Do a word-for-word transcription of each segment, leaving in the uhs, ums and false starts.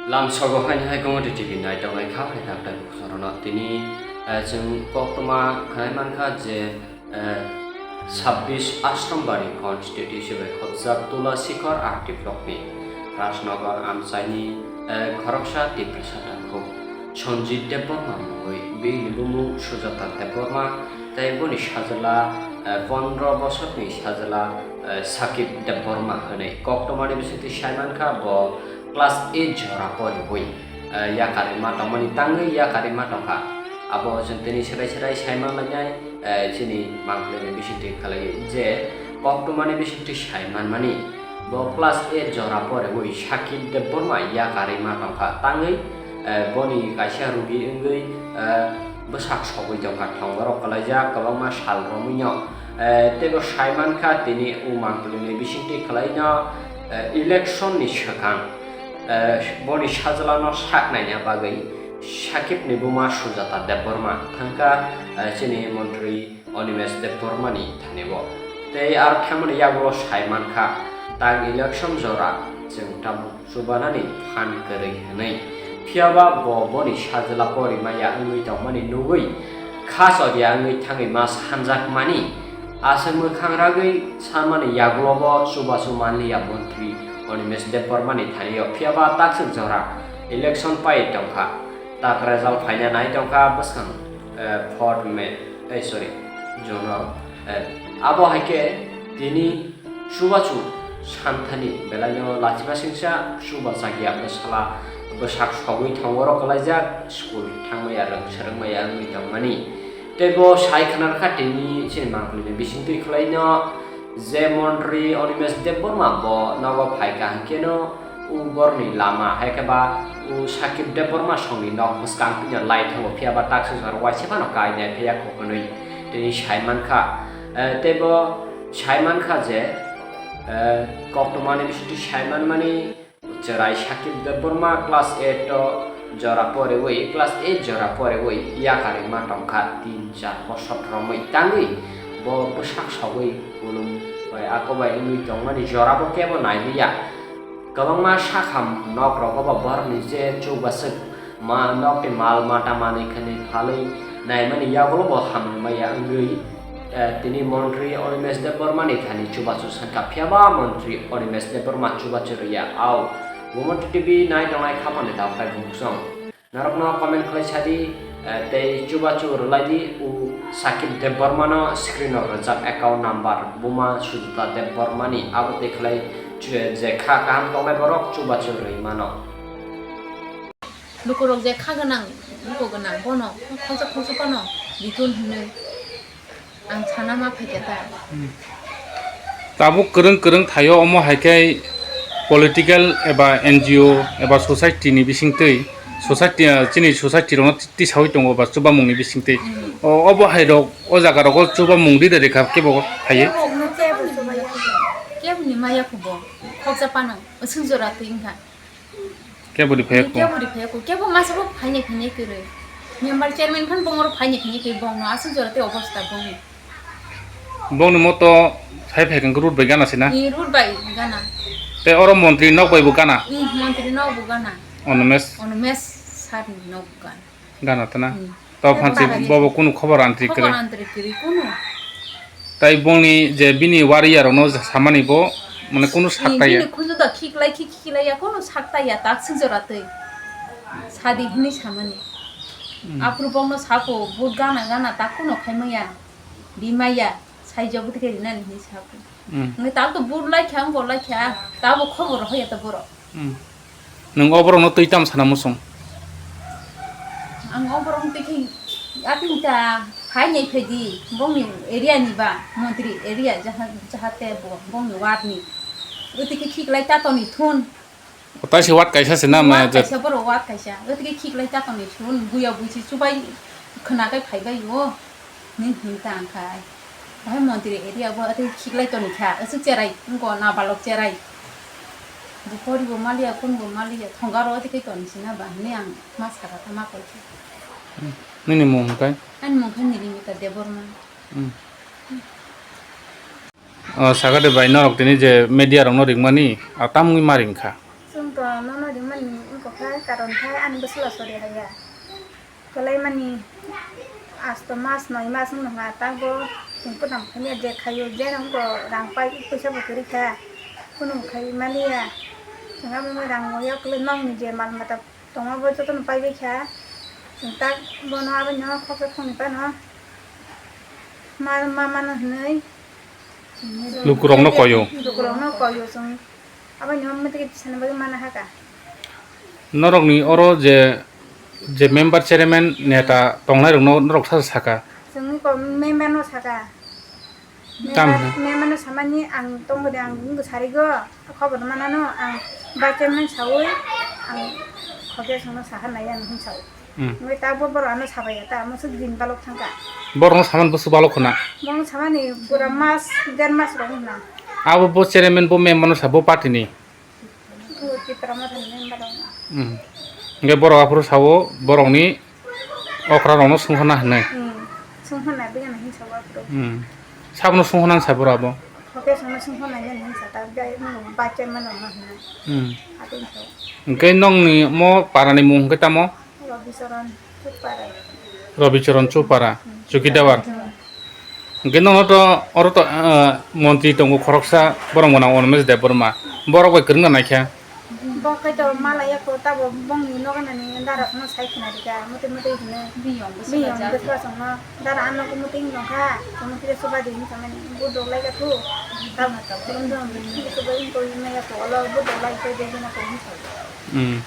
Lamsogo haini hai Gomoti T V nai tongnai kha, hai kha tai bukhusorono. Tini, eh, chwng koktwma khnai mankha je, eh, sabbish Ashram Bari constituency bai khopjak Tula Sikhor R D block ni Rajnagar amchaini, eh, khoroksa Tiprasa takhuk Sanjit Debbarma mungwi bini bumung Sujata Debbarma tei boni sajla, eh, pondro bosorni sajla, eh, Sakib Debbarma hwnwi koktwmani bisingtwi sai mankha bo class eight jora poriwi, eh, yakarwi ma tongmani tangwi yakarwi ma tongkha. Abo chwng tini serai serai sai manlainai, eh, chini mangpili bisingtwi khlaiwi je koktwmani bisingtwi sai manmani. Bo class eight jora poriwi Sakib Debbarma yakarwi ma tongkha tangwi, eh, boni kaisa rugi wngwi, eh, bwsak sogwi tongkha thongrok kwlaijak kwbangma sal romwino. Eh, teibo sai mankha tini o mangpilini bisingtwi kwlaino, eh, election ni swkang, eh, boni sajlano sak naina bagwi Sakibni buma Sujata Debbarma thangkha, eh, chini montri Animesh Debbarmani thani-o. Tei aro thangmani yagulo sai mankha, tak election jora chwng tabuk chubanani phan kwrwi hwnwi. Phiyaba bo boni sajla porima ya wngwi tongmani nugwi kha chorya wngwi thangwi ma sanjakmani. Aswk mwkhang ragwi sanmani yagulo bo chubachu manliya montri Animesh Debbarmani thani-o. Phiyaba takswk jora election pai tongkha, tak result phaina nai tongkha bwskang, eh, fourth May, eh, sorry, June o, eh, abo hai khe tini chubachu santhani belaino lachima singsa chuba chakya bwsala bwsak sogwi thongo rok kwlaijak school thangmaya rwng swrwngmaya wngwi tongmani. Tei bo sai khna rwkha tini chini mangpili ni bisingtwi khwlaino je montri Animesh Debbarma bo nogo phaikha hwnkhe no u borni lama hai khe ba u Sakib Debbarma songni nok bwskang tino lai thango, phiyaba takswk jora waisa phano kainai phiya kho hwnwi tini sai mankha. Eh, tei bo sai mankha je, eh, koktwmani bisingtwi sai manmani chwrai Sakib Debbarma class eight o jora poriwi, class eight jora poriwi yakarwi ma tongkha tin char bosor romwi tangwi bo bwsak sogwi kulum bai ako bai wngwi tongmani jora bo kebo nailiya. Kwbangma sakha nok rogo bo borokni je chuk bwswk ma nokni mal mata manwi khwnwi phalwi naimani yagulo bo hamrwmaya wngwi, eh, tini montri Animesh Debbarmani thani chubachu sankha, phiyaba montri Animesh Debbarma chubachu rwya. Au, Gomoti T V nai tongnai khapani tabuk bai bukhusong. Norokno comment khlai sadi, eh, tei chubachu rwlaidi u Sakib Debbarmano screen o rwjak account number buma Sujata Debbarmani abo tei khlai chu-, je kha kaham tongnai borok chubachu rwi mano. Lukurok je kha gwnang, luku gwnang bono khoksa khoksa phano ditun hinwi. Ang sana ma phaikha ta. Hmm. Tabuk kwrwng kwrwng thaio, omo hai khe political eba N G O eba society ni bisingtwi, society, ah, chini society rokno tisawi tongo ba chubamung ni bisingtwi. Hmm. O, obo hai rok o jaga rogo chubamung rida rikha kebo phaiwi. Kebo ni maya khubo, khoksa phano, aswk jora twi wngkha. Kebo ri phaiya kho? Kebo ri phaiya kho? Kebo masa bo phainai phainai kwrwi. Member chairman phan bongoro phainai phainai kwrwi, bongno aswk jora tei obosta bongni. Bongni moto phai phai khe road bai gana sina? Ni road bai gana. Tei oro montri nok bai bo gana? Ni montri nok bo gana. Onomesh? Onomesh sir ni nok bo gana. Gana tana? Hmm. To phansi bobo kunu khobor antri kwrwi. Khobor antri kwrwi kunu. Tai bongni je bini warrior rokno samani bo mane kunu sak taiya. Bini khunju da khiklai khi khiklai ya kunu sak taiya tak sing jora twi. Sadi hini samani. Hmm. Aphuru bongno sako vote gana gana tak kunu khaimaya. Bimaya. Saijabo tike rinani hini sako. Hmm. Nge tak to vote lai kha, ang bo lai kha. Tabo khobor hoya to borok. Hmm. Nwng o borokno twi tamo sana muchung? Ang o borokno twi khe atwng ta phai nai phai di, bongni area ni ba, montri area jaha-, jahate bo, bongni ward ni. Utwi khe khiklai ta toni thun. O taise ward kaisa se na ma ward kaisa, borok ward kaisa. Utwi khe khiklai ta toni thun, buya buisi chubai khwna kai phai bai o. Nini hwn ta ang khai. Bahai montri area bo atwi khiklai toni kha. Aswk cherai, wngko nabalok cherai. Bukhori bo maliya, kun bo maliya, thongaro atwi kai toni sina ba hwnwi ang ma saka ta ma koi khe. Hmm. Nini mung hwn kai? Ani mung khe Nirimita Debbarma. Hmm. O, saka de bai norok tini je media rokno ringmani, a, tamungni ma ring kha? Chwng to nono ringmani, Kokha karon khe ani bwsla sori haya. Kwlai mani asto mas noi mas wng nokha, takbo chwng kwtam khaimya je khaio, je nokbo rang pai puisa bo kwrwi kha, kunu khai maliya. Chwng abo rang bo yak kwlwi nokni je mal mata tongma bo jotono pai bai kha. Chwng tak bono abono khoksa khokni phano ma, ma mano hinwi. Lukurokno koyo. Lukurokno koyo chwng. Abono mwtwi khe tisani bagwi mana haka. Norokni oro je, je member, chairman, neta tongnairokno norok sa saka? Chwngni ko member no saka. Tam Member, hwnwi? Member no samani ang tongode ang wngkha sarigo, khobor manano ang vice chairman sawi ang khokya songno saha nai ano hwn sao. Hmm. Wngwi ta bo borok ano sabaiya ta, musuk din balok thangkha. Borokno saman bwswk balok khna? Borokno samani pura mas, der mas rok wngkha. Abo bo chairman bo member no sa bo party ni? Bo Tipra Motha ni member rok wngkha. Hmm. Hwnkhe borok aphuru sao borokni okra rokno sungkhorna hinwi. Hmm. Sungkhorna bigana hin sao aphuru. Hmm. Sabno sungkhorna sa borok abo? Khokya songno sungkhorna hin hin sa ta, bai, hmm, vice chairman rokno hinwi. Hmm. Atwng sao. Hwnkhe nokni mo parani mung hwnkhe tamo? Rabicharan Chupara. Rabicharan Chupara, Chukidawar. Hwnkhe nono to, oro to, ah, montri tongo khoroksa, borok mwnang Animesh Debbarma. Borok bai kwrwngna naikha. Bo khe to malaya ko tabo bongni nogo nani dara phano sai khna rika, muti muti hino. Biyong bwswk biyong bwswk chwngno dara ano ko muti hino kha, chwngno kisa chuba di hinwi samani, bo dok lai kha thu. Tamo to, chwng dong, chwng chuba wng ko hino ya ko, olo bo dok lai kha de hino ko hinwi sai. Hmm.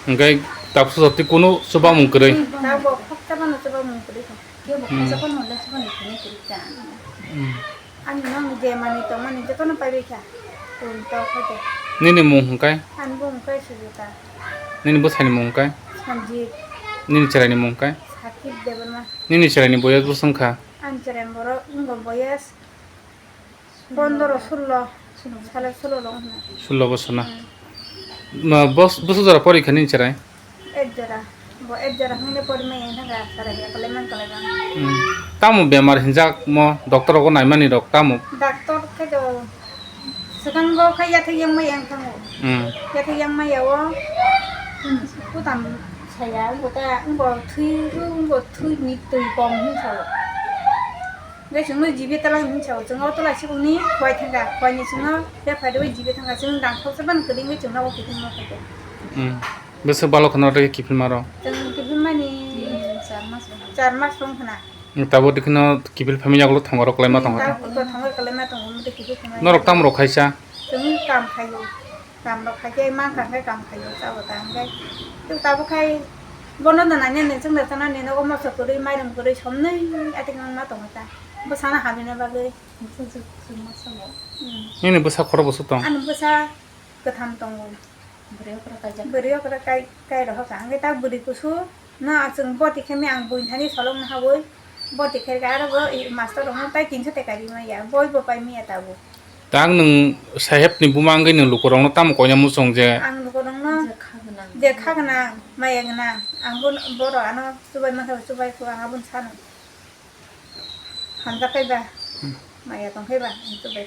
Hwnkhe tabuk sujak twi kunu chubamung kwrwi? Hmm, tabuk khoksa phano chubamung kwrwi kha. Kebo hmm khoksa phano le chubani kwrwi kwrwi kha. Hmm. Ani nokni je manwi tongmani jotono paibai kha. Tun tok khe de. Nini mung hwnkhe? Ani mung hwnkhe Sujata. Nini bwsani mung hwnkhe? Sanjit. Nini chwraini mung hwnkhe? Sakib Debbarma. Nini chwraini boyas bwswk wngkha? Ani chwraini borok wngkha boyas Pondro, sullo, sale sullo rok hwnna. Sullo bosor na? Hmm. Ma, bos-, bosor jora porikha nini chwrai? Ek jora. Bo ek jora hwnwi porima yang thangkha, chwrai ya kwlai man kwlai man. Hmm. Tamo bemar hinjak mo, doctor rogo naimani rok tamo? Doctor khe do swkango khe yathek yang ma yang thango. Hmm. Yathek yang ma yawo. Kutam saya, bo ta, bo thui, bo thui ni twi kong hin sao. Hwnkhe chwngno jibi tala hinwi sao, chwng o tola sibukni khwai thangkha, khwaini chwngno bek phai rwui jibi thangkha, chwng rang khoroksa phano kwrwi wngwi chwngno o kiphilma phaikha. Hmm. Bwswk balok khwna tei kiphilma rw? Chwng kiphilmani char mas rwng. Char mas rwng khwna. Hmm, tabuk tei kheno kiphil phaimani yagulo thongor kwlaima tongkha. Tabuk to thongor kwlaima tongo, omo tei kiphil phaimani. Norok tamo rok khaisa? Chwng kam khaio. Kam rok khai khe mankha khe kam khaio, chao ta hwnkhe. Tei tabuk khai bono da nai nai chwng da chana ni nogo moso kwrwi, mairum kwrwi, somnwi atik wng ma tongo ta. Bwsano hamina bagwi. Bwsa jwk chwng ma sango. Hmm. Nini bwsa khorok bwswk tong? Ani bwsa kwtham tongo. Bwrwi okra kaijak. Bwrwi okra kai, kai rohor ka. Hwnkhe ta bwrwi kusu. No, chwng boti khe mi ang buini thani solong na hawi. Boti khe aro bo i master rok no tai tinso teka ri maya. Boi bo pai maya tabuk. Tang nwng saheb ni buma wngwi nwng lukurok no tamo koina muchung je? Ang lukurok no je kha gwnang. Je kha gwnang, maya gwnang. Ang bo, borok ano chubai mankha, chubai kho, ang aboni sano. Hamjak khe ba, hmm, maya tong khe ba, ang chubai.